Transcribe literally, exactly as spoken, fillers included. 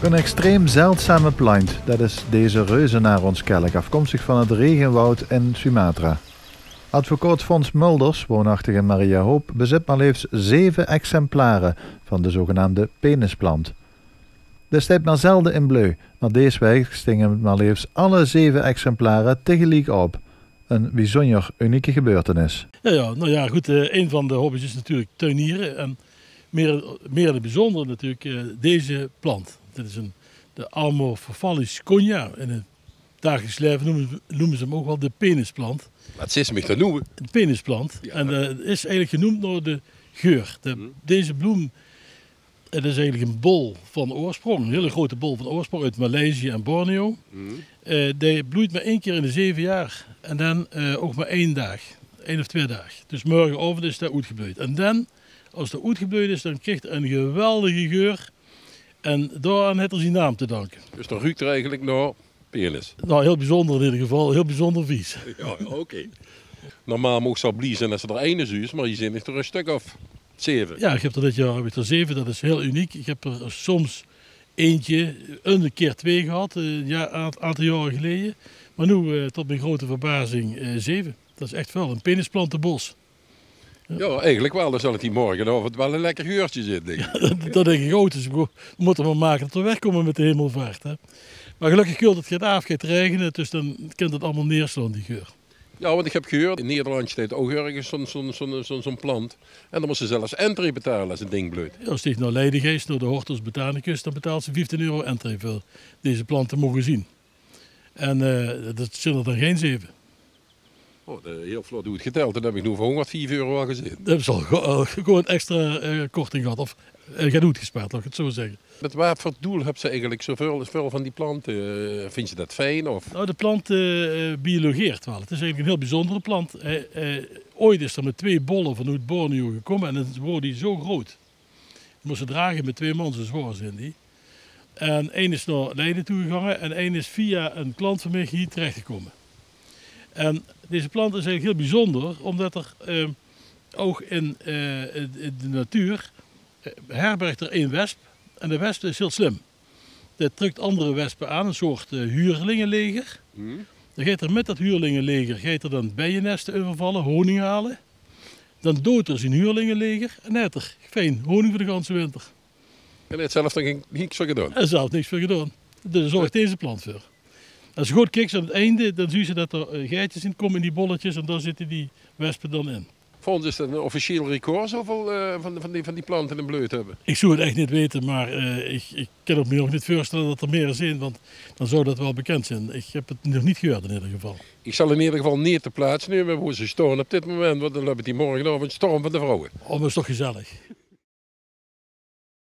Een extreem zeldzame plant, dat is deze reuzenaar-ons-kelk, afkomstig van het regenwoud in Sumatra. Advocaat Fons Mulders, woonachtig in Mariahoob, bezit maar leefs zeve exemplare van de zogenaamde penisplant. De steit maar zelde in bleu, maar dees waek stinge maar leefs alle zeve exemplare tegeliek op. Een bijzonder unieke gebeurtenis. Ja, ja, nou ja, goed, eh, een van de hobby's is natuurlijk tuinieren. En meer, meer in het bijzonder natuurlijk eh, deze plant. Dit is een, de Amorphophallus cogna. In het dagelijks leven noemen, noemen ze hem ook wel de penisplant. Wat zit ze mich te noemen? De penisplant. En eh, het is eigenlijk genoemd naar de geur. De, Deze bloem, het is eigenlijk een bol van oorsprong. Een hele grote bol van oorsprong uit Maleisië en Borneo. Eh, die bloeit maar één keer in de zeven jaar. En dan eh, ook maar één dag. Eén of twee dagen. Dus morgenavond is dat uitgebloeid. En dan, als dat uitgebloeid is, dan krijgt het een geweldige geur. En daaraan heeft er zijn naam te danken. Dus dan ruukt er eigenlijk naar penis. Nou, heel bijzonder in ieder geval. Heel bijzonder vies. Ja, oké. Normaal mocht ze al blie zijn als ze er eine zuus, maar je zit er een stuk of zeven. Ja, ik heb er dit jaar heb ik er zeven. Dat is heel uniek. Ik heb er soms eentje, een keer twee gehad, eh, ja, een aantal jaren geleden. Maar nu, eh, tot mijn grote verbazing, eh, zeven. Dat is echt veel. Een penisplantenbos. Ja, eigenlijk wel. Dan zal het die morgenavond wel een lekker geurtje zitten, denk ik. Dat, dat denk ik ook. Dus we moeten maar maken dat we wegkomen met de hemelvaart. Hè. Maar gelukkig keult het gaat af, gaat regenen. Dus dan kan het allemaal neerslaan, die geur. Ja, want ik heb gehuurd, in Nederland steit ook ergens zo'n zo'n zo'n zo'n zo'n plant. En dan moest ze zelfs entree betalen als het ding bleut. Ja, als je naar Leiden gaat, naar de Hortus Botanicus, dan betaalt ze vijftien euro entree voor deze plant te mogen zien. En eh, dat zijn er dan geen zeven. Oh, dat is heel vlot goed geteld. Dat heb ik nu voor honderdvief euro al gezien. Dat hebben ze al ge- al gewoon extra eh, korting gehad. Of eh, gaat uitgespaard, laat ik het zo zeggen. Met wat voor doel hebt ze eigenlijk zoveel, zoveel van die planten? Eh, Vindt ze dat fijn? Of? Nou, de plant eh, biologeert wel. Het is eigenlijk een heel bijzondere plant. Hij, eh, ooit is er met twee bollen vanuit Borneo gekomen en dan worden die zo groot. Die moesten dragen met twee man, zo zwaar zijn die. En één is naar Leiden toe gegaan en één is via een klant van mij hier terechtgekomen. En deze plant is eigenlijk heel bijzonder, omdat er eh, ook in, eh, in in de natuur eh, herbergt er één wesp. En de wesp is heel slim. Die trekt andere wespen aan, een soort eh, huurlingenleger. Dan gaat er met dat huurlingenleger gaat er dan bijennesten overvallen, honing halen. Dan doodt er zijn huurlingenleger en dan heeft er fijn honing voor de ganse winter. En het zelf dan geen niks voor gedaan. En zelf niks voor gedaan. Dus daar zorgt deze plant voor. Als je goed kijkt aan het einde, dan zie je dat er eh, geitjes in komen in die bolletjes en daar zitten die wespen dan in. Volgens is dat een officieel record, zoveel eh, van, van, die, van die planten in bleut hebben. Ik zou het echt niet weten, maar eh, ik, ik kan het me ook niet voorstellen dat er meer zijn, want dan zou dat wel bekend zijn. Ik heb het nog niet gehoord in ieder geval. Ik zal in ieder geval niet de plaats nemen waar ze staan op dit moment, want dan heb ik die morgenavond storm van de vrouwen. Oh, maar is toch gezellig.